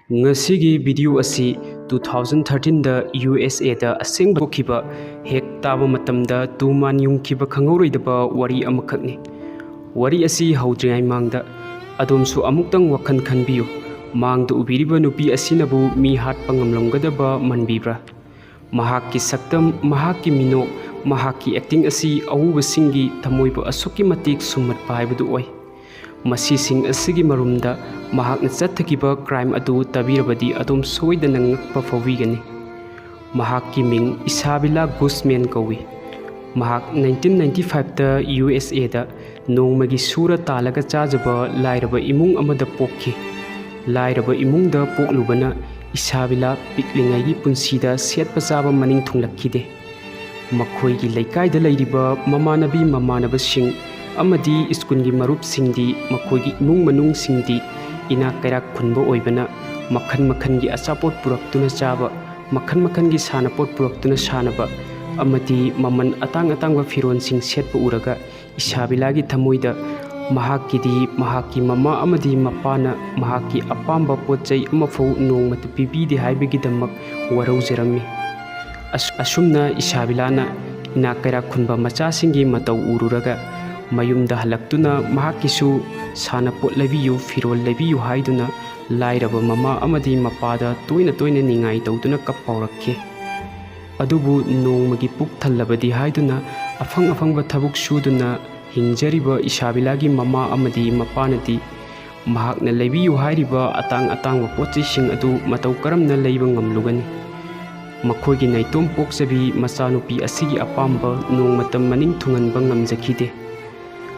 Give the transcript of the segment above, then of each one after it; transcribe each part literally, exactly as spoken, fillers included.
ꯉꯁꯤꯒꯤ ꯚꯤꯗꯤꯑꯣ ꯑꯁꯤ two thousand ꯊꯥꯔꯇꯤꯟꯗ U S ꯑꯦꯗ ꯑꯁꯦꯡꯕ ꯊꯣꯛꯈꯤꯕ, ꯍꯦꯛ ꯇꯥꯕ ꯃꯇꯝꯗ ꯇꯨ ꯃꯥꯟ ꯌꯨꯡꯈꯤꯕ ꯈꯪꯍꯧꯔꯣꯏꯗꯕ ꯋꯥꯔꯤ ꯑꯃꯈꯛꯅꯤ꯫ ꯋꯥꯔꯤ ꯑꯁꯤ ꯍꯧꯗ꯭ꯔꯤꯉꯩ ꯃꯥꯡꯗ ꯑꯗꯣꯝꯁꯨ ꯑꯃꯨꯛꯇꯪ ꯋꯥꯈꯜ ꯈꯟꯕꯤꯌꯨ꯫ ꯃꯥꯡꯗ ꯎꯕꯤꯔꯤꯕ ꯅꯨꯄꯤ ꯑꯁꯤꯅꯕꯨ ꯃꯤ ꯍꯥꯠꯄ ꯉꯝꯂꯝꯒꯗꯕ ꯃꯥꯟꯕꯤꯕ꯭ꯔꯥ? ꯃꯍꯥꯛꯀꯤ ꯁꯛꯇꯝ, ꯃꯍꯥꯛꯀꯤ ꯃꯤꯅꯣꯛ, ꯃꯍꯥꯛꯀꯤ ꯑꯦꯛꯇꯤꯡ ꯑꯁꯤ ꯑꯎꯕꯁꯤꯡꯒꯤ ꯊꯃꯣꯏꯕꯨ ꯑꯁꯨꯛꯀꯤ ꯃꯇꯤꯛ ꯁꯨꯝꯍꯠꯄ ꯍꯥꯏꯕꯗꯨ ꯑꯣꯏ꯫ ꯃꯁꯤꯁꯤꯡ ꯑꯁꯤꯒꯤ ꯃꯔꯨꯝꯗ ꯃꯍꯥꯛꯅ ꯆꯠꯊꯈꯤꯕ ꯀ꯭ꯔꯥꯏꯝ ꯑꯗꯨ ꯇꯥꯕꯤꯔꯕꯗꯤ ꯑꯗꯣꯝ ꯁꯣꯏꯗꯅ ꯉꯛꯄ ꯐꯥꯎꯕꯤꯒꯅꯤ꯫ ꯃꯍꯥꯛꯀꯤ ꯃꯤꯡ ꯏꯁꯥꯕꯤꯂꯥ ꯒꯨꯁꯃꯦꯟ ꯀꯧꯏ꯫ ꯃꯍꯥꯛ ꯅꯥꯏꯟꯇꯤꯟ ꯅꯥꯏꯟꯇꯤ ꯐꯥꯏꯚꯇ ꯌꯨ ꯑꯦꯁ ꯑꯦꯗ ꯅꯣꯡꯃꯒꯤ ꯁꯨꯔ ꯇꯥꯜꯂꯒ ꯆꯥꯖꯕ ꯂꯥꯏꯔꯕ ꯏꯃꯨꯡ ꯑꯃꯗ ꯄꯣꯛꯈꯤ꯫ ꯂꯥꯏꯔꯕ ꯏꯃꯨꯡꯗ ꯄꯣꯛꯂꯨꯕꯅ ꯏꯁꯥꯕꯤꯂꯥ ꯄꯤꯛꯂꯤꯉꯩꯒꯤ ꯄꯨꯟꯁꯤꯗ ꯁꯦꯠꯄ ꯆꯥꯕ ꯃꯅꯤꯡ ꯊꯨꯡꯂꯛꯈꯤꯗꯦ꯫ ꯃꯈꯣꯏꯒꯤ ꯂꯩꯀꯥꯏꯗ ꯂꯩꯔꯤꯕ ꯃꯃꯥꯟꯅꯕꯤ ꯃꯃꯥꯟꯅꯕꯁꯤꯡ ꯑꯃꯗꯤ ꯁ꯭ꯀꯨꯜꯒꯤ ꯃꯔꯨꯞꯁꯤꯡꯗꯤ ꯃꯈꯣꯏꯒꯤ ꯏꯃꯨꯡ ꯃꯅꯨꯡꯁꯤꯡꯗꯤ ꯏꯅꯥꯛ ꯀꯩꯔꯥꯛ ꯈꯨꯟꯕ ꯑꯣꯏꯕꯅ ꯃꯈꯜ ꯃꯈꯜꯒꯤ ꯑꯆꯥꯄꯣꯠ ꯄꯨꯔꯛꯇꯨꯅ ꯆꯥꯕ, ꯃꯈꯜ ꯃꯈꯜꯒꯤ ꯁꯥꯟꯅꯄꯣꯠ ꯄꯨꯔꯛꯇꯨꯅ ꯁꯥꯟꯅꯕ ꯑꯃꯗꯤ ꯃꯃꯜ ꯑꯇꯥꯡ ꯑꯇꯥꯡꯕ ꯐꯤꯔꯣꯜꯁꯤꯡ ꯁꯦꯠꯄ ꯎꯔꯒ ꯏꯁꯥꯕꯤꯂꯥꯒꯤ ꯊꯃꯣꯏꯗ ꯃꯍꯥꯛꯀꯤꯗꯤ ꯃꯍꯥꯛꯀꯤ ꯃꯃꯥ ꯑꯃꯗꯤ ꯃꯄꯥꯅ ꯃꯍꯥꯛꯀꯤ ꯑꯄꯥꯝꯕ ꯄꯣꯠ ꯆꯩ ꯑꯃꯐꯥꯎ ꯅꯣꯡꯃꯇ ꯄꯤꯕꯤꯗꯦ ꯍꯥꯏꯕꯒꯤꯗꯃꯛ ꯋꯥꯔꯧꯖꯔꯝꯃꯤ꯫ ꯑꯁ-, ꯑꯁꯨꯝꯅ ꯏꯁꯥꯕꯤꯂꯥꯅ ꯏꯅꯥꯛ ꯀꯩꯔꯥꯛ ꯈꯨꯟꯕ ꯃꯆꯥꯁꯤꯡꯒꯤ ꯃꯇꯧ ꯎꯔꯨꯔꯒ ꯃꯌꯨꯝꯗ ꯍꯜꯂꯛꯇꯨꯅ ꯃꯍꯥꯛꯀꯤꯁꯨ ꯁꯥꯟꯅꯄꯣꯠ ꯂꯩꯕꯤꯌꯨ, ꯐꯤꯔꯣꯜ ꯂꯩꯕꯤꯌꯨ ꯍꯥꯏꯗꯨꯅ ꯂꯥꯏꯔꯕ ꯃꯃꯥ ꯑꯃꯗꯤ ꯃꯄꯥꯗ ꯇꯣꯏꯅ ꯇꯣꯏꯅ ꯅꯤꯡꯉꯥꯏ ꯇꯧꯗꯨꯅ ꯀꯞꯄ ꯍꯧꯔꯛꯈꯤ꯫ ꯑꯗꯨꯕꯨ ꯅꯣꯡꯃꯒꯤ ꯄꯨꯛ ꯊꯜꯂꯕꯗꯤ ꯍꯥꯏꯗꯨꯅ ꯑꯐꯪ ꯑꯐꯪꯕ ꯊꯕꯛ ꯁꯨꯗꯨꯅ ꯍꯤꯡꯖꯔꯤꯕ ꯏꯁꯥꯕꯤꯂꯥꯒꯤ ꯃꯃꯥ ꯑꯃꯗꯤ ꯃꯄꯥꯅꯗꯤ ꯃꯍꯥꯛꯅ ꯂꯩꯕꯤꯌꯨ ꯍꯥꯏꯔꯤꯕ ꯑꯇꯥꯡ ꯑꯇꯥꯡꯕ ꯄꯣꯠ ꯆꯩꯁꯤꯡ ꯑꯗꯨ ꯃꯇꯧ ꯀꯔꯝꯅ ꯂꯩꯕ ꯉꯝꯂꯨꯒꯅꯤ? ꯃꯈꯣꯏꯒꯤ ꯅꯥꯏꯇꯣꯝ ꯄꯣꯛꯆꯕꯤ ꯃꯆꯥꯅꯨꯄꯤ ꯑꯁꯤꯒꯤ ꯑꯄꯥꯝꯕ ꯅꯣꯡꯃꯇ ꯃꯅꯤꯡ ꯊꯨꯡꯍꯟꯕ ꯉꯝꯖꯈꯤꯗꯦ꯫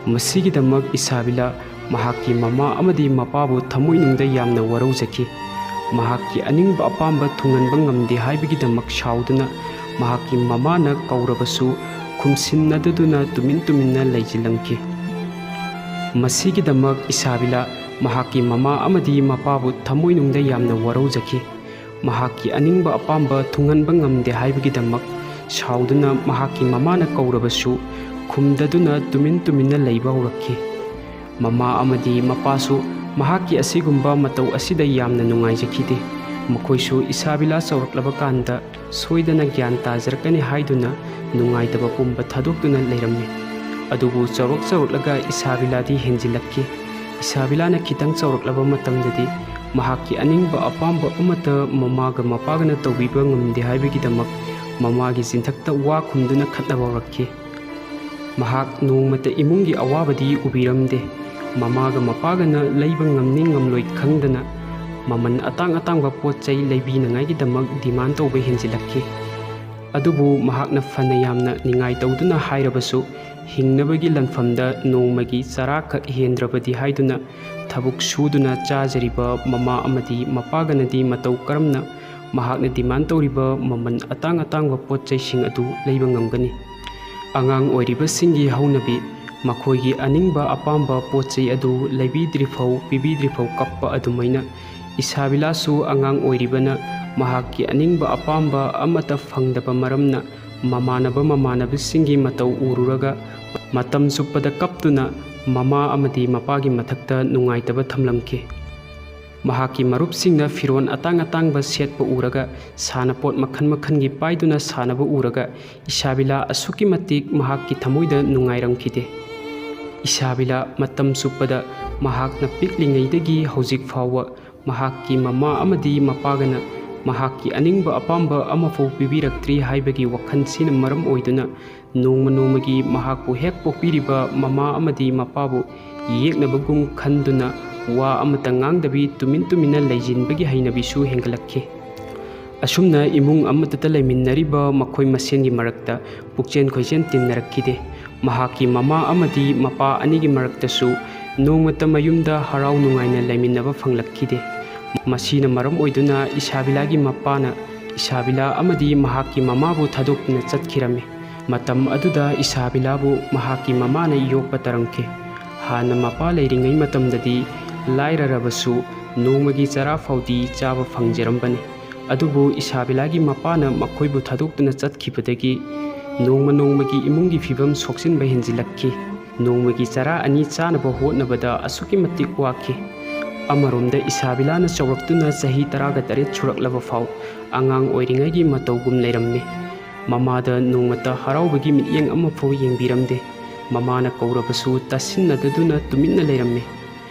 ꯃꯁꯤꯒꯤꯗꯃꯛ ꯏꯁꯥꯕꯤꯂꯥ ꯃꯍꯥꯛꯀꯤ ꯃꯃꯥ ꯑꯃꯗꯤ ꯃꯄꯥꯕꯨ ꯊꯃꯣꯏꯅꯨꯡꯗ ꯌꯥꯝꯅ ꯋꯥꯔꯧꯖꯈꯤ꯫ ꯃꯍꯥꯛꯀꯤ ꯑꯅꯤꯡꯕ ꯑꯄꯥꯝꯕ ꯊꯨꯡꯍꯟꯕ ꯉꯝꯗꯦ ꯍꯥꯏꯕꯒꯤꯗꯃꯛ ꯁꯥꯎꯗꯨꯅ ꯃꯍꯥꯛꯀꯤ ꯃꯃꯥꯅ ꯀꯧꯔꯕꯁꯨ ꯈꯨꯝꯁꯤꯟꯅꯗꯗꯨꯅ ꯇꯨꯃꯤꯟ ꯇꯨꯃꯤꯟꯅ ꯂꯩꯁꯤꯜꯂꯝꯈꯤ꯫ ꯃꯁꯤꯒꯤꯗꯃꯛ ꯏꯁꯥꯕꯤꯂꯥ ꯃꯍꯥꯛꯀꯤ ꯃꯃꯥ ꯑꯃꯗꯤ ꯃꯄꯥꯕꯨ ꯊꯃꯣꯏꯅꯨꯡꯗ ꯌꯥꯝꯅ ꯋꯥꯔꯧꯖꯈꯤ꯫ ꯃꯍꯥꯛꯀꯤ ꯑꯅꯤꯡꯕ ꯑꯄꯥꯝꯕ ꯊꯨꯡꯍꯟꯕ ꯉꯝꯗꯦ ꯍꯥꯏꯕꯒꯤꯗꯃꯛ ꯁꯥꯎꯗꯨꯅ ꯃꯍꯥꯛꯀꯤ ꯃꯃꯥꯅ ꯀꯧꯔꯕꯁꯨ ꯈꯨꯝꯗꯗꯨꯅ ꯇꯨꯃꯤꯟ ꯇꯨꯃꯤꯟꯅ ꯂꯩꯕ ꯍꯧꯔꯛꯈꯤ꯫ ꯃꯃꯥ ꯑꯃꯗꯤ ꯃꯄꯥꯁꯨ ꯃꯍꯥꯛꯀꯤ ꯑꯁꯤꯒꯨꯝꯕ ꯃꯇꯧ ꯑꯁꯤꯗ ꯌꯥꯝꯅ ꯅꯨꯡꯉꯥꯏꯖꯈꯤꯗꯦ꯫ ꯃꯈꯣꯏꯁꯨ ꯏꯁꯥꯕꯤꯂꯥ ꯆꯥꯎꯔꯛꯂꯕ ꯀꯥꯟꯗ ꯁꯣꯏꯗꯅ ꯒ꯭ꯌꯥꯟ ꯇꯥꯖꯔꯛꯀꯅꯤ ꯍꯥꯏꯗꯨꯅ ꯅꯨꯡꯉꯥꯏꯇꯕ ꯄꯨꯝꯕ ꯊꯥꯗꯣꯛꯇꯨꯅ ꯂꯩꯔꯝꯃꯤ꯫ ꯑꯗꯨꯕꯨ ꯆꯥꯎꯔꯛ ꯆꯥꯎꯔꯛꯂꯒ ꯏꯁꯥꯕꯤꯂꯥꯗꯤ ꯍꯦꯟꯖꯤꯜꯂꯛꯈꯤ꯫ ꯏꯁꯥꯕꯤꯂꯥꯅ ꯈꯤꯇꯪ ꯆꯥꯎꯔꯛꯂꯕ ꯃꯇꯝꯗꯗꯤ ꯃꯍꯥꯛꯀꯤ ꯑꯅꯤꯡꯕ ꯑꯄꯥꯝꯕ ꯑꯃꯠꯇ ꯃꯃꯥꯒ ꯃꯄꯥꯒꯅ ꯇꯧꯕꯤꯕ ꯉꯝꯗꯦ ꯍꯥꯏꯕꯒꯤꯗꯃꯛ ꯃꯃꯥꯒꯤ ꯆꯤꯟꯊꯛꯇ ꯋꯥ ꯈꯨꯝꯗꯨꯅ ꯈꯠꯅꯕ ꯍꯧꯔꯛꯈꯤ꯫ ꯃꯍꯥꯛ ꯅꯣꯡꯃꯇ ꯏꯃꯨꯡꯒꯤ ꯑꯋꯥꯕꯗꯤ ꯎꯕꯤꯔꯝꯗꯦ꯫ ꯃꯃꯥꯒ ꯃꯄꯥꯒꯅ ꯂꯩꯕ ꯉꯝꯅꯤ ꯉꯝꯂꯣꯏ ꯈꯪꯗꯅ ꯃꯃꯜ ꯑꯇꯥꯡ ꯑꯇꯥꯡꯕ ꯄꯣꯠ ꯆꯩ ꯂꯩꯕꯤꯅꯉꯥꯏꯒꯤꯗꯃꯛ ꯗꯤꯃꯥꯟ ꯇꯧꯕ ꯍꯦꯟꯖꯤꯜꯂꯛꯈꯤ꯫ ꯑꯗꯨꯕꯨ ꯃꯍꯥꯛꯅ ꯐꯅ ꯌꯥꯝꯅ ꯅꯤꯡꯉꯥꯏ ꯇꯧꯗꯨꯅ ꯍꯥꯏꯔꯕꯁꯨ, ꯍꯤꯡꯅꯕꯒꯤ ꯂꯥꯟꯐꯝꯗ ꯅꯣꯡꯃꯒꯤ ꯆꯔꯥꯈꯛ ꯍꯦꯟꯗ꯭ꯔꯕꯗꯤ ꯍꯥꯏꯗꯨꯅ ꯊꯕꯛ ꯁꯨꯗꯨꯅ ꯆꯥꯖꯔꯤꯕ ꯃꯃꯥ ꯑꯃꯗꯤ ꯃꯄꯥꯒꯅꯗꯤ ꯃꯇꯧ ꯀꯔꯝꯅ ꯃꯍꯥꯛꯅ ꯗꯤꯃꯥꯟ ꯇꯧꯔꯤꯕ ꯃꯃꯜ ꯑꯇꯥꯡ ꯑꯇꯥꯡꯕ ꯄꯣꯠ ꯆꯩꯁꯤꯡ ꯑꯗꯨ ꯂꯩꯕ ꯉꯝꯒꯅꯤ? ꯑꯉꯥꯡ ꯑꯣꯏꯔꯤꯕꯁꯤꯡꯒꯤ ꯍꯧꯅꯕꯤ, ꯃꯈꯣꯏꯒꯤ ꯑꯅꯤꯡꯕ ꯑꯄꯥꯝꯕ ꯄꯣꯠ ꯆꯩ ꯑꯗꯨ ꯂꯩꯕꯤꯗ꯭ꯔꯤꯐꯥꯎ, ꯄꯤꯕꯤꯗ꯭ꯔꯤꯐꯥꯎ ꯀꯞꯄ ꯑꯗꯨꯃꯥꯏꯅ, ꯏꯁꯥꯕꯤꯂꯥꯁꯨ ꯑꯉꯥꯡ ꯑꯣꯏꯔꯤꯕꯅ ꯃꯍꯥꯛꯀꯤ ꯑꯅꯤꯡꯕ ꯑꯄꯥꯝꯕ ꯑꯃꯠꯇ ꯐꯪꯗꯕ ꯃꯔꯝꯅ ꯃꯃꯥꯟꯅꯕ ꯃꯃꯥꯟꯅꯕꯁꯤꯡꯒꯤ ꯃꯇꯧ ꯎꯔꯨꯔꯒ ꯃꯇꯝ ꯆꯨꯞꯄꯗ ꯀꯞꯇꯨꯅ ꯃꯃꯥ ꯑꯃꯗꯤ ꯃꯄꯥꯒꯤ ꯃꯊꯛꯇ ꯅꯨꯡꯉꯥꯏꯇꯕ ꯊꯝꯂꯝꯈꯤ꯫ ꯃꯍꯥꯛꯀꯤ ꯃꯔꯨꯞꯁꯤꯡꯅ ꯐꯤꯔꯣꯜ ꯑꯇꯥꯡ ꯑꯇꯥꯡꯕ ꯁꯦꯠꯄ ꯎꯔꯒ, ꯁꯥꯟꯅꯄꯣꯠ ꯃꯈꯜ ꯃꯈꯜꯒꯤ ꯄꯥꯏꯗꯨꯅ ꯁꯥꯟꯅꯕ ꯎꯔꯒ, ꯏꯁꯥꯕꯤꯂꯥ ꯑꯁꯨꯛꯀꯤ ꯃꯇꯤꯛ ꯃꯍꯥꯛꯀꯤ ꯊꯃꯣꯏꯗ ꯅꯨꯡꯉꯥꯏꯔꯝꯈꯤꯗꯦ꯫ ꯏꯁꯥꯕꯤꯂꯥ ꯃꯇꯝ ꯆꯨꯞꯄꯗ ꯃꯍꯥꯛꯅ ꯄꯤꯛꯂꯤꯉꯩꯗꯒꯤ ꯍꯧꯖꯤꯛ ꯐꯥꯎꯕ ꯃꯍꯥꯛꯀꯤ ꯃꯃꯥ ꯑꯃꯗꯤ ꯃꯄꯥꯒꯅ ꯃꯍꯥꯛꯀꯤ ꯑꯅꯤꯡꯕ ꯑꯄꯥꯝꯕ ꯑꯃꯐꯥꯎ ꯄꯤꯕꯤꯔꯛꯇ꯭ꯔꯤ ꯍꯥꯏꯕꯒꯤ ꯋꯥꯈꯜꯁꯤꯅ ꯃꯔꯝ ꯑꯣꯏꯗꯨꯅ ꯅꯣꯡꯃ ꯅꯣꯡꯃꯒꯤ ꯃꯍꯥꯛꯄꯨ ꯍꯦꯛ ꯄꯣꯛꯄꯤꯔꯤꯕ ꯃꯃꯥ ꯑꯃꯗꯤ ꯃꯄꯥꯕꯨ ꯌꯦꯛꯅꯕꯒꯨꯝ ꯈꯟꯗꯨꯅ ꯋꯥ ꯑꯃꯠꯇ ꯉꯥꯡꯗꯕꯤ ꯇꯨꯃꯤꯟ ꯇꯨꯃꯤꯟꯅ ꯂꯩꯁꯤꯟꯕꯒꯤ ꯍꯩꯅꯕꯤꯁꯨ ꯍꯦꯟꯒꯠꯂꯛꯈꯤ꯫ ꯑꯁꯨꯝꯅ ꯏꯃꯨꯡ ꯑꯃꯠꯇꯗ ꯂꯩꯃꯤꯟꯅꯔꯤꯕ ꯃꯈꯣꯏ ꯃꯁꯦꯟꯒꯤ ꯃꯔꯛꯇ ꯄꯨꯛꯆꯦꯟ ꯈꯣꯏꯆꯦꯟ ꯇꯤꯟꯅꯔꯛꯈꯤꯗꯦ꯫ ꯃꯍꯥꯛꯀꯤ ꯃꯃꯥ ꯑꯃꯗꯤ ꯃꯄꯥ ꯑꯅꯤꯒꯤ ꯃꯔꯛꯇꯁꯨ ꯅꯣꯡꯃꯇ ꯃꯌꯨꯝꯗ ꯍꯔꯥꯎ ꯅꯨꯡꯉꯥꯏꯅ ꯂꯩꯃꯤꯟꯅꯕ ꯐꯪꯂꯛꯈꯤꯗꯦ꯫ ꯃꯁꯤꯅ ꯃꯔꯝ ꯑꯣꯏꯗꯨꯅ ꯏꯁꯥꯕꯤꯂꯥꯒꯤ ꯃꯄꯥꯅ ꯏꯁꯥꯕꯤꯂꯥ ꯑꯃꯗꯤ ꯃꯍꯥꯛꯀꯤ ꯃꯃꯥꯕꯨ ꯊꯥꯗꯣꯛꯇꯨꯅ ꯆꯠꯈꯤꯔꯝꯃꯤ꯫ ꯃꯇꯝ ꯑꯗꯨꯗ ꯏꯁꯥꯕꯤꯂꯥꯕꯨ ꯃꯍꯥꯛꯀꯤ ꯃꯃꯥꯅ ꯌꯣꯛꯄ ꯇꯥꯔꯝꯈꯤ꯫ ꯍꯥꯟꯅ ꯃꯄꯥ ꯂꯩꯔꯤꯉꯩ ꯃꯇꯝꯗꯗꯤ ꯂꯥꯏꯔꯔꯕꯁꯨ ꯅꯣꯡꯃꯒꯤ ꯆꯔꯥ ꯐꯥꯎꯗꯤ ꯆꯥꯕ ꯐꯪꯖꯔꯝꯕꯅꯤ꯫ ꯑꯗꯨꯕꯨ ꯏꯁꯥꯕꯤꯂꯥꯒꯤ ꯃꯄꯥꯅ ꯃꯈꯣꯏꯕꯨ ꯊꯥꯗꯣꯛꯇꯨꯅ ꯆꯠꯈꯤꯕꯗꯒꯤ ꯅꯣꯡꯃ ꯅꯣꯡꯃꯒꯤ ꯏꯃꯨꯡꯒꯤ ꯐꯤꯕꯝ ꯁꯣꯛꯆꯤꯟꯕ ꯍꯦꯟꯖꯤꯜꯂꯛꯈꯤ꯫ ꯅꯣꯡꯃꯒꯤ ꯆꯔꯥ ꯑꯅꯤ ꯆꯥꯅꯕ ꯍꯣꯠꯅꯕꯗ ꯑꯁꯨꯛꯀꯤ ꯃꯇꯤꯛ ꯋꯥꯈꯤ꯫ ꯑꯃꯔꯣꯝꯗ ꯏꯁꯥꯕꯤꯂꯥꯅ ꯆꯥꯎꯔꯛꯇꯨꯅ ꯆꯍꯤ ꯇꯔꯥꯒ ꯇꯔꯦꯠ ꯁꯨꯔꯛꯂꯕ ꯐꯥꯎ ꯑꯉꯥꯡ ꯑꯣꯏꯔꯤꯉꯩꯒꯤ ꯃꯇꯧꯒꯨꯝ ꯂꯩꯔꯝꯃꯤ꯫ ꯃꯃꯥꯗ ꯅꯣꯡꯃꯇ ꯍꯔꯥꯎꯕꯒꯤ ꯃꯤꯠꯌꯦꯡ ꯑꯃꯐꯥꯎ ꯌꯦꯡꯕꯤꯔꯝꯗꯦ꯫ ꯃꯃꯥꯅ ꯀꯧꯔꯕꯁꯨ ꯇꯥꯁꯤꯟꯅꯗꯗꯨꯅ ꯇꯨꯃꯤꯟꯅ ꯂꯩꯔꯝꯃꯤ꯫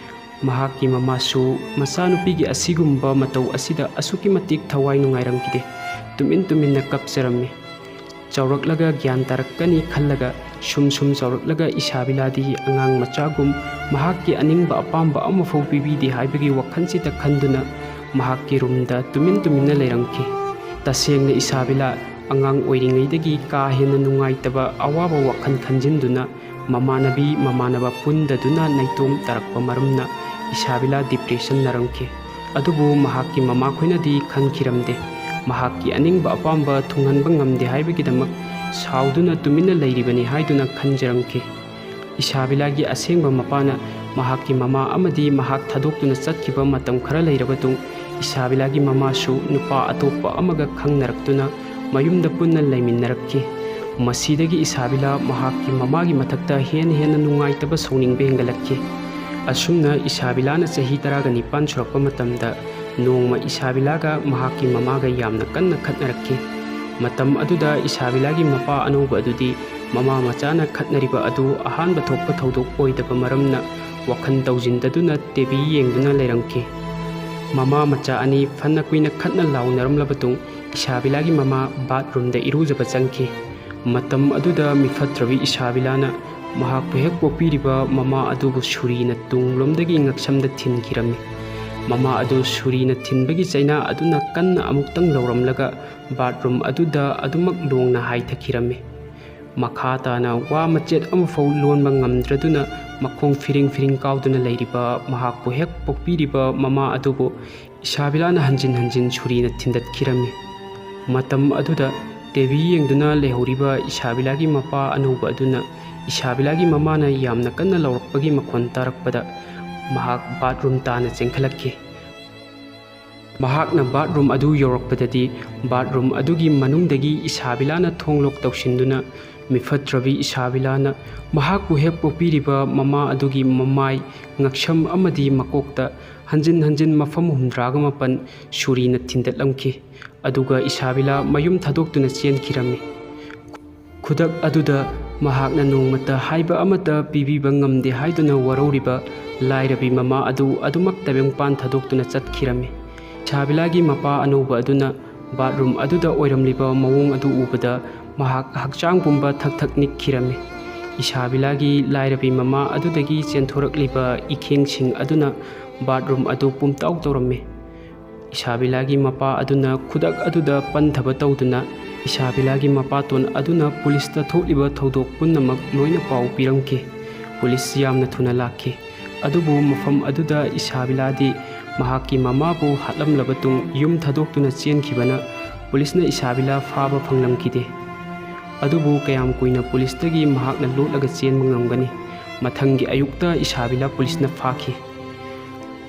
ꯃꯍꯥꯛꯀꯤ ꯃꯃꯥꯁꯨ ꯃꯆꯥꯅꯨꯄꯤꯒꯤ ꯑꯁꯤꯒꯨꯝꯕ ꯃꯇꯧ ꯑꯁꯤꯗ ꯑꯁꯨꯛꯀꯤ ꯃꯇꯤꯛ ꯊꯋꯥꯏ ꯅꯨꯡꯉꯥꯏꯔꯝꯈꯤꯗꯦ꯫ ꯇꯨꯃꯤꯟ ꯇꯨꯃꯤꯟꯅ ꯀꯞꯆꯔꯝꯃꯤ꯫ ꯆꯥꯎꯔꯛꯂꯒ ꯒ꯭ꯌꯥꯟ ꯇꯥꯔꯛꯀꯅꯤ ꯈꯜꯂꯒ ꯁꯨꯝ ꯁꯨꯝ ꯆꯥꯎꯔꯛꯂꯒ ꯏꯁꯥꯕꯤꯂꯥꯗꯤ ꯑꯉꯥꯡ ꯃꯆꯥꯒꯨꯝ ꯃꯍꯥꯛꯀꯤ ꯑꯅꯤꯡꯕ ꯑꯄꯥꯝꯕ ꯑꯃꯐꯥꯎ ꯄꯤꯕꯤꯗꯦ ꯍꯥꯏꯕꯒꯤ ꯋꯥꯈꯜꯁꯤꯗ ꯈꯟꯗꯨꯅ ꯃꯍꯥꯛꯀꯤ ꯔꯨꯝꯗ ꯇꯨꯃꯤꯟ ꯇꯨꯃꯤꯟꯅ ꯂꯩꯔꯝꯈꯤ꯫ ꯇꯁꯦꯡꯅ ꯏꯁꯥꯕꯤꯂꯥ ꯑꯉꯥꯡ ꯑꯣꯏꯔꯤꯉꯩꯗꯒꯤ ꯀꯥ ꯍꯦꯟꯅ ꯅꯨꯡꯉꯥꯏꯇꯕ ꯑꯋꯥꯕ ꯋꯥꯈꯜ ꯈꯟꯖꯤꯟꯗꯨꯅ ꯃꯃꯥꯟꯅꯕꯤ ꯃꯃꯥꯟꯅꯕ ꯄꯨꯟꯗꯗꯨꯅ ꯅꯥꯏꯇꯣꯝ ꯇꯥꯔꯛꯄ ꯃꯔꯝꯅ ꯏꯁꯥꯕꯤꯂꯥ depression ꯅꯥꯔꯝꯈꯤ꯫ ꯑꯗꯨꯕꯨ ꯃꯍꯥꯛꯀꯤ ꯃꯃꯥꯈꯣꯏꯅꯗꯤ ꯈꯪꯈꯤꯔꯝꯗꯦ꯫ ꯃꯍꯥꯛꯀꯤ ꯑꯅꯤꯡꯕ ꯑꯄꯥꯝꯕ ꯊꯨꯡꯍꯟꯕ ꯉꯝꯗꯦ ꯍꯥꯏꯕꯒꯤꯗꯃꯛ ꯁꯥꯎꯗꯨꯅ ꯇꯨꯃꯤꯟꯅ ꯂꯩꯔꯤꯕꯅꯤ ꯍꯥꯏꯗꯨꯅ ꯈꯟꯖꯔꯝꯈꯤ꯫ ꯏꯁꯥꯕꯤꯂꯥꯒꯤ ꯑꯁꯦꯡꯕ ꯃꯄꯥꯅ ꯃꯍꯥꯛꯀꯤ ꯃꯃꯥ ꯑꯃꯗꯤ ꯃꯍꯥꯛ ꯊꯥꯗꯣꯛꯇꯨꯅ ꯆꯠꯈꯤꯕ ꯃꯇꯝ ꯈꯔ ꯂꯩꯔꯕ ꯇꯨꯡ ꯏꯁꯥꯕꯤꯂꯥꯒꯤ ꯃꯃꯥꯁꯨ ꯅꯨꯄꯥ ꯑꯇꯣꯞꯄ ꯑꯃꯒ ꯈꯪꯅꯔꯛꯇꯨꯅ ꯃꯌꯨꯝꯗ ꯄꯨꯟꯅ ꯂꯩꯃꯤꯟꯅꯔꯛꯈꯤ꯫ ꯃꯁꯤꯗꯒꯤ ꯏꯁꯥꯕꯤꯂꯥ ꯃꯍꯥꯛꯀꯤ ꯃꯃꯥꯒꯤ ꯃꯊꯛꯇ ꯍꯦꯟꯅ ꯍꯦꯟꯅ ꯅꯨꯡꯉꯥꯏꯇꯕ ꯁꯥꯎꯅꯤꯡꯕ ꯍꯦꯟꯒꯠꯂꯛꯈꯤ꯫ ꯑꯁꯨꯝꯅ ꯏꯁꯥꯕꯤꯂꯥꯅ ꯆꯍꯤ ꯇꯔꯥꯒ ꯅꯤꯄꯥꯟ ꯁꯨꯔꯛꯄ ꯃꯇꯝꯗ ꯅꯣꯡꯃ ꯏꯁꯥꯕꯤꯂꯥꯒ ꯃꯍꯥꯛꯀꯤ ꯃꯃꯥꯒ ꯌꯥꯝꯅ ꯀꯟꯅ ꯈꯠꯅꯔꯛꯈꯤ꯫ ꯃꯇꯝ ꯑꯗꯨꯗ ꯏꯁꯥꯕꯤꯂꯥꯒꯤ ꯃꯄꯥ ꯑꯅꯧꯕ ꯑꯗꯨꯗꯤ ꯃꯃꯥ ꯃꯆꯥꯅ ꯈꯠꯅꯔꯤꯕ ꯑꯗꯨ ꯑꯍꯥꯟꯕ ꯊꯣꯛꯄ ꯊꯧꯗꯣꯛ ꯑꯣꯏꯗꯕ ꯃꯔꯝꯅ ꯋꯥꯈꯜ ꯇꯧꯁꯤꯟꯗꯗꯨꯅ ꯇꯦꯕꯤ ꯌꯦꯡꯗꯨꯅ ꯂꯩꯔꯝꯈꯤ꯫ ꯃꯃꯥ ꯃꯆꯥ ꯑꯅꯤ ꯐꯅ ꯀꯨꯏꯅ ꯈꯠꯅ ꯂꯥꯎꯅꯔꯝꯂꯕ ꯇꯨꯡ ꯏꯁꯥꯕꯤꯂꯥꯒꯤ ꯃꯃꯥ ꯕꯥꯠꯔꯨꯝꯗ ꯏꯔꯨꯖꯕ ꯆꯪꯈꯤ꯫ ꯃꯇꯝ ꯑꯗꯨꯗ ꯃꯤꯐꯠꯇ꯭ꯔꯕꯤ ꯏꯁꯥꯕꯤꯂꯥꯅ ꯃꯍꯥꯛꯄꯨ ꯍꯦꯛ ꯄꯣꯛꯄꯤꯔꯤꯕ ꯃꯃꯥ ꯑꯗꯨꯕꯨ ꯁꯨꯔꯤꯅ ꯇꯨꯡꯂꯣꯝꯗꯒꯤ ꯉꯛꯁꯝꯗ ꯊꯤꯟꯈꯤꯔꯝꯃꯤ꯫ ꯃꯃꯥ ꯑꯗꯨ ꯁꯨꯔꯤꯅ ꯊꯤꯟꯕꯒꯤ ꯆꯩꯅꯥ ꯑꯗꯨꯅ ꯀꯟꯅ ꯑꯃꯨꯛꯇꯪ ꯂꯧꯔꯝꯂꯒ ꯕꯥꯠꯔꯨꯝ ꯑꯗꯨꯗ ꯑꯗꯨꯃꯛ ꯂꯣꯡꯅ ꯍꯥꯏꯊꯈꯤꯔꯝꯃꯤ꯫ ꯃꯈꯥ ꯇꯥꯅ ꯋꯥ ꯃꯆꯦꯠ ꯑꯃꯐꯥꯎ ꯂꯣꯟꯕ ꯉꯝꯗ꯭ꯔꯗꯨꯅ ꯃꯈꯣꯡ ꯐꯤꯔꯤꯡ ꯐꯤꯔꯤꯡ ꯀꯥꯎꯗꯨꯅ ꯂꯩꯔꯤꯕ ꯃꯍꯥꯛꯄꯨ ꯍꯦꯛ ꯄꯣꯛꯄꯤꯔꯤꯕ ꯃꯃꯥ ꯑꯗꯨꯕꯨ ꯏꯁꯥꯕꯤꯂꯥꯅ ꯍꯟꯖꯤꯟ ꯍꯟꯖꯤꯟ ꯁꯨꯔꯤꯅ ꯊꯤꯟꯗꯠꯈꯤꯔꯝꯃꯤ꯫ ꯃꯇꯝ ꯑꯗꯨꯗ ꯇꯦꯕꯤ ꯌꯦꯡꯗꯨꯅ ꯂꯩꯍꯧꯔꯤꯕ ꯏꯁꯥꯕꯤꯂꯥꯒꯤ ꯃꯄꯥ ꯑꯅꯧꯕ ꯑꯗꯨꯅ ꯏꯁꯥꯕꯤꯂꯥꯒꯤ ꯃꯃꯥꯅ ꯌꯥꯝꯅ ꯀꯟꯅ ꯂꯥꯎꯔꯛꯄꯒꯤ ꯃꯈꯣꯟ ꯇꯥꯔꯛꯄꯗ ꯃꯍꯥꯛ ꯕꯥꯠꯔꯨꯝ ꯇꯥꯅ ꯆꯦꯟꯈꯠꯂꯛꯈꯤ꯫ ꯃꯍꯥꯛꯅ ꯕꯥꯠꯔꯨꯝ ꯑꯗꯨ ꯌꯧꯔꯛꯄꯗꯗꯤ ꯕꯥꯠꯔꯨꯝ ꯑꯗꯨꯒꯤ ꯃꯅꯨꯡꯗꯒꯤ ꯏꯁꯥꯕꯤꯂꯥꯅ ꯊꯣꯡ ꯂꯣꯛ ꯇꯧꯁꯤꯟꯗꯨꯅ ꯃꯤꯐꯠꯇ꯭ꯔꯕꯤ ꯏꯁꯥꯕꯤꯂꯥꯅ ꯃꯍꯥꯛꯄꯨ ꯍꯦꯛ ꯄꯣꯛꯄꯤꯔꯤꯕ ꯃꯃꯥ ꯑꯗꯨꯒꯤ ꯃꯃꯥꯏ, ꯉꯛꯁꯝ ꯑꯃꯗꯤ ꯃꯀꯣꯛꯇ ꯍꯟꯖꯤꯟ ꯍꯟꯖꯤꯟ ꯃꯐꯝ ꯍꯨꯝꯗ꯭ꯔꯥꯒ ꯃꯥꯄꯟ ꯁꯨꯔꯤꯅ ꯊꯤꯟꯗꯠꯂꯝꯈꯤ꯫ ꯑꯗꯨꯒ ꯏꯁꯥꯕꯤꯂꯥ ꯃꯌꯨꯝ ꯊꯥꯗꯣꯛꯇꯨꯅ ꯆꯦꯟꯈꯤꯔꯝꯃꯤ꯫ ꯈꯨꯗꯛ ꯑꯗꯨꯗ ꯃꯍꯥꯛꯅ ꯅꯣꯡꯃꯇ ꯍꯥꯏꯕ ꯑꯃꯠꯇ ꯄꯤꯕꯤꯕ ꯉꯝꯗꯦ ꯍꯥꯏꯗꯨꯅ ꯋꯥꯔꯧꯔꯤꯕ ꯂꯥꯏꯔꯕꯤ ꯃꯃꯥ ꯑꯗꯨ ꯑꯗꯨꯃꯛ ꯇꯥꯏꯕꯪꯄꯥꯟ ꯊꯥꯗꯣꯛꯇꯨꯅ ꯆꯠꯈꯤꯔꯝꯃꯤ꯫ ꯏꯁꯥꯕꯤꯂꯥꯒꯤ ꯃꯄꯥ ꯑꯅꯧꯕ ꯑꯗꯨꯅ ꯕꯥꯠꯔꯨꯝ ꯑꯗꯨꯗ ꯑꯣꯏꯔꯝꯂꯤꯕ ꯃꯑꯣꯡ ꯑꯗꯨ ꯎꯕꯗ ꯃꯍꯥꯛ ꯍꯛꯆꯥꯡ ꯄꯨꯝꯕ ꯊꯛ ꯊꯛ ꯅꯤꯛꯈꯤꯔꯝꯃꯤ꯫ ꯏꯁꯥꯕꯤꯂꯥꯒꯤ ꯂꯥꯏꯔꯕꯤ ꯃꯃꯥ ꯑꯗꯨꯗꯒꯤ ꯆꯦꯟꯊꯣꯔꯛꯂꯤꯕ ꯏꯈꯦꯡꯁꯤꯡ ꯑꯗꯨꯅ ꯕꯥꯠꯔꯨꯝ ꯑꯗꯨ ꯄꯨꯝꯇꯥꯎ ꯇꯧꯔꯝꯃꯤ꯫ ꯏꯁꯥꯕꯤꯂꯥꯒꯤ ꯃꯄꯥ ꯑꯗꯨꯅ ꯈꯨꯗꯛ ꯑꯗꯨꯗ ꯄꯟꯊꯕ ꯇꯧꯗꯨꯅ ꯏꯁꯥꯕꯤꯂꯥꯒꯤ ꯃꯄꯥꯇꯣꯟ ꯑꯗꯨꯅ ꯄꯨꯂꯤꯁꯇ ꯊꯣꯛꯂꯤꯕ ꯊꯧꯗꯣꯛ ꯄꯨꯝꯅꯃꯛ ꯂꯣꯏꯅ ꯄꯥꯎ ꯄꯤꯔꯝꯈꯤ꯫ ꯄꯨꯂꯤꯁ ꯌꯥꯝꯅ ꯊꯨꯅ ꯂꯥꯛꯈꯤ꯫ ꯑꯗꯨꯕꯨ ꯃꯐꯝ ꯑꯗꯨꯗ ꯏꯁꯥꯕꯤꯂꯥꯗꯤ ꯃꯍꯥꯛꯀꯤ ꯃꯃꯥꯕꯨ ꯍꯥꯠꯂꯝꯂꯕ ꯇꯨꯡ ꯌꯨꯝ ꯊꯥꯗꯣꯛꯇꯨꯅ ꯆꯦꯟꯈꯤꯕꯅ ꯄꯨꯂꯤꯁꯅ ꯏꯁꯥꯕꯤꯂꯥ ꯐꯥꯕ ꯐꯪꯂꯝꯈꯤꯗꯦ꯫ ꯑꯗꯨꯕꯨ ꯀꯌꯥꯝ ꯀꯨꯏꯅ ꯄꯨꯂꯤꯁꯇꯒꯤ ꯃꯍꯥꯛꯅ ꯂꯣꯠꯂꯒ ꯆꯦꯟꯕ ꯉꯝꯒꯅꯤ? ꯃꯊꯪꯒꯤ ꯑꯌꯨꯛꯇ ꯏꯁꯥꯕꯤꯂꯥ ꯄꯨꯂꯤꯁꯅ ꯐꯥꯈꯤ꯫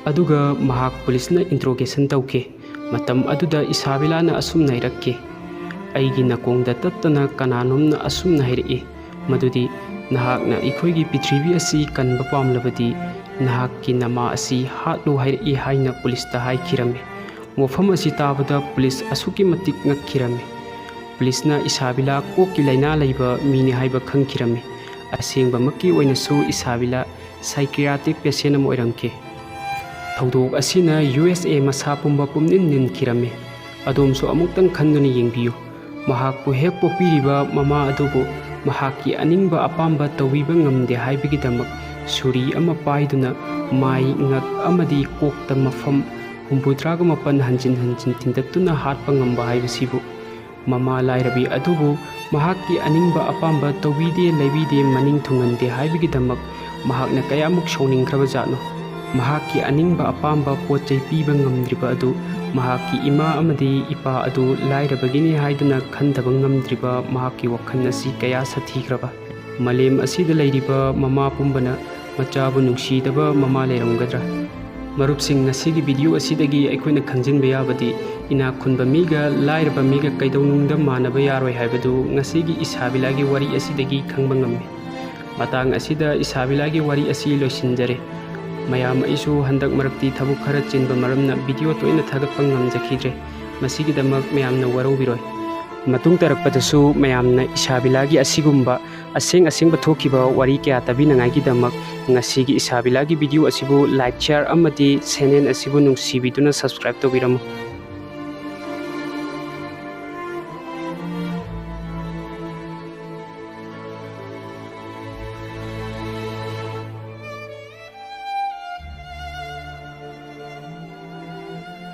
ꯑꯗꯨꯒ ꯃꯍꯥꯛ ꯄꯨꯂꯤꯁꯅ interrogation ꯇꯧꯈꯤ꯫ ꯃꯇꯝ ꯑꯗꯨꯗ ꯏꯁꯥꯕꯤꯂꯥꯅ ꯑꯁꯨꯝꯅ ꯍꯥꯏꯔꯛꯈꯤ, "ꯑꯩꯒꯤ ꯅꯥꯀꯣꯡꯗ ꯇꯠꯇꯅ ꯀꯅꯥꯅꯣꯝꯅ ꯑꯁꯨꯝꯅ ꯍꯥꯏꯔꯛꯏ, ꯃꯗꯨꯗꯤ ꯅꯍꯥꯛꯅ ꯑꯩꯈꯣꯏꯒꯤ ꯄ꯭ꯔꯤꯊꯤꯕꯤ ꯑꯁꯤ ꯀꯟꯕ ꯄꯥꯝꯂꯕꯗꯤ ꯅꯍꯥꯛꯀꯤ ꯅꯃꯥ ꯑꯁꯤ ꯍꯥꯠꯂꯨ ꯍꯥꯏꯔꯛꯏ" ꯍꯥꯏꯅ ꯄꯨꯂꯤꯁꯇ ꯍꯥꯏꯈꯤꯔꯝꯃꯤ꯫ ꯋꯥꯐꯝ ꯑꯁꯤ ꯇꯥꯕꯗ ꯄꯨꯂꯤꯁ ꯑꯁꯨꯛꯀꯤ ꯃꯇꯤꯛ ꯉꯛꯈꯤꯔꯝꯃꯤ꯫ ꯄꯨꯂꯤꯁꯅ ꯏꯁꯥꯕꯤꯂꯥ ꯀꯣꯛꯀꯤ ꯂꯥꯏꯅꯥ ꯂꯩꯕ ꯃꯤꯅꯤ ꯍꯥꯏꯕ ꯈꯪꯈꯤꯔꯝꯃꯤ꯫ ꯑꯁꯦꯡꯕꯃꯛꯀꯤ ꯑꯣꯏꯅꯁꯨ ꯏꯁꯥꯕꯤꯂꯥ psychiatric patient ꯑꯃ ꯑꯣꯏꯔꯝꯈꯤ꯫ ꯊꯧꯗꯣꯛ ꯑꯁꯤꯅ ꯌꯨ ꯑꯦꯁ ꯑꯦ ꯃꯁꯥ ꯄꯨꯝꯕ ꯄꯨꯝꯅꯤꯟ ꯅꯤꯟꯈꯤꯔꯝꯃꯤ꯫ ꯑꯗꯣꯝꯁꯨ ꯑꯃꯨꯛꯇꯪ ꯈꯟꯗꯨꯅ ꯌꯦꯡꯕꯤꯌꯨ꯫ ꯃꯍꯥꯛꯄꯨ ꯍꯦꯛ ꯄꯣꯛꯄꯤꯔꯤꯕ ꯃꯃꯥ ꯑꯗꯨꯕꯨ ꯃꯍꯥꯛꯀꯤ ꯑꯅꯤꯡꯕ ꯑꯄꯥꯝꯕ ꯇꯧꯕꯤꯕ ꯉꯝꯗꯦ ꯍꯥꯏꯕꯒꯤꯗꯃꯛ ꯁꯨꯔꯤ ꯑꯃ ꯄꯥꯏꯗꯨꯅ ꯃꯥꯏ, ꯉꯛ ꯑꯃꯗꯤ ꯀꯣꯛꯇ ꯃꯐꯝ ꯍꯨꯝꯐꯨꯇꯔꯥꯒ ꯃꯥꯄꯟ ꯍꯟꯖꯤꯟ ꯍꯟꯖꯤꯟ ꯊꯤꯟꯗꯠꯇꯨꯅ ꯍꯥꯠꯄ ꯉꯝꯕ ꯍꯥꯏꯕꯁꯤꯕꯨ꯫ ꯃꯃꯥ ꯂꯥꯏꯔꯕꯤ ꯑꯗꯨꯕꯨ ꯃꯍꯥꯛꯀꯤ ꯑꯅꯤꯡꯕ ꯑꯄꯥꯝꯕ ꯇꯧꯕꯤꯗꯦ, ꯂꯩꯕꯤꯗꯦ, ꯃꯅꯤꯡ ꯊꯨꯡꯍꯟꯗꯦ ꯍꯥꯏꯕꯒꯤꯗꯃꯛ ꯃꯍꯥꯛꯅ ꯀꯌꯥꯃꯨꯛ ꯁꯥꯎꯅꯤꯡꯈ꯭ꯔꯕ ꯖꯥꯠꯅꯣ? ꯃꯍꯥꯛꯀꯤ ꯑꯅꯤꯡꯕ ꯑꯄꯥꯝꯕ ꯄꯣꯠ ꯆꯩ ꯄꯤꯕ ꯉꯝꯗ꯭ꯔꯤꯕ ꯑꯗꯨ ꯃꯍꯥꯛꯀꯤ ꯏꯃꯥ ꯑꯃꯗꯤ ꯏꯄꯥ ꯑꯗꯨ ꯂꯥꯏꯔꯕꯒꯤꯅꯤ ꯍꯥꯏꯗꯨꯅ ꯈꯟꯊꯕ ꯉꯝꯗ꯭ꯔꯤꯕ ꯃꯍꯥꯛꯀꯤ ꯋꯥꯈꯜ ꯑꯁꯤ ꯀꯌꯥ ꯁꯥꯊꯤꯈ꯭ꯔꯕ? ꯃꯥꯂꯦꯝ ꯑꯁꯤꯗ ꯂꯩꯔꯤꯕ ꯃꯃꯥ ꯄꯨꯝꯕꯅ ꯃꯆꯥꯕꯨ ꯅꯨꯡꯁꯤꯗꯕ ꯃꯃꯥ ꯂꯩꯔꯝꯒꯗ꯭ꯔꯥ? ꯃꯔꯨꯞꯁꯤꯡ, ꯉꯁꯤꯒꯤ video ꯑꯁꯤꯗꯒꯤ ꯑꯩꯈꯣꯏꯅ ꯈꯪꯖꯤꯟꯕ ꯌꯥꯕꯗꯤ, ꯏꯅꯥꯛ ꯈꯨꯟꯕ ꯃꯤꯒ ꯂꯥꯏꯔꯕ ꯃꯤꯒ ꯀꯩꯗꯧꯅꯨꯡꯗ ꯃꯥꯟꯅꯕ ꯌꯥꯔꯣꯏ ꯍꯥꯏꯕꯗꯨ ꯉꯁꯤꯒꯤ ꯏꯁꯥꯕꯤꯂꯥꯒꯤ ꯋꯥꯔꯤ ꯑꯁꯤꯗꯒꯤ ꯈꯪꯕ ꯉꯝꯃꯤ꯫ ꯃꯇꯥꯡ ꯑꯁꯤꯗ ꯏꯁꯥꯕꯤꯂꯥꯒꯤ ꯋꯥꯔꯤ ꯑꯁꯤ ꯂꯣꯏꯁꯤꯟꯖꯔꯦ꯫ ꯃꯌꯥꯝ, ꯑꯩꯁꯨ ꯍꯟꯗꯛ ꯃꯔꯛꯇꯤ ꯊꯕꯛ ꯈꯔ ꯆꯤꯟꯕ ꯃꯔꯝꯅ video ꯇꯣꯏꯅ ꯊꯥꯒꯠꯄ ꯉꯝꯖꯈꯤꯗ꯭ꯔꯦ꯫ ꯃꯁꯤꯒꯤꯗꯃꯛ ꯃꯌꯥꯝꯅ ꯋꯥꯔꯧꯕꯤꯔꯣꯏ꯫ ꯃꯇꯨꯡ ꯇꯥꯔꯛꯄꯗꯁꯨ ꯃꯌꯥꯝꯅ ꯏꯁꯥꯕꯤꯂꯥꯒꯤ ꯑꯁꯤꯒꯨꯝꯕ ꯑꯁꯦꯡ ꯑꯁꯦꯡꯕ ꯊꯣꯛꯈꯤꯕ ꯋꯥꯔꯤ ꯀꯌꯥ ꯇꯥꯕꯤꯅꯉꯥꯏꯒꯤꯗꯃꯛ ꯉꯁꯤꯒꯤ ꯏꯁꯥꯕꯤꯂꯥꯒꯤ video ꯑꯁꯤꯕꯨ like, share ꯑꯃꯗꯤ channel ꯑꯁꯤꯕꯨ ꯅꯨꯡꯁꯤꯕꯤꯗꯨꯅ subscribe ꯇꯧꯕꯤꯔꯝꯃꯨ꯫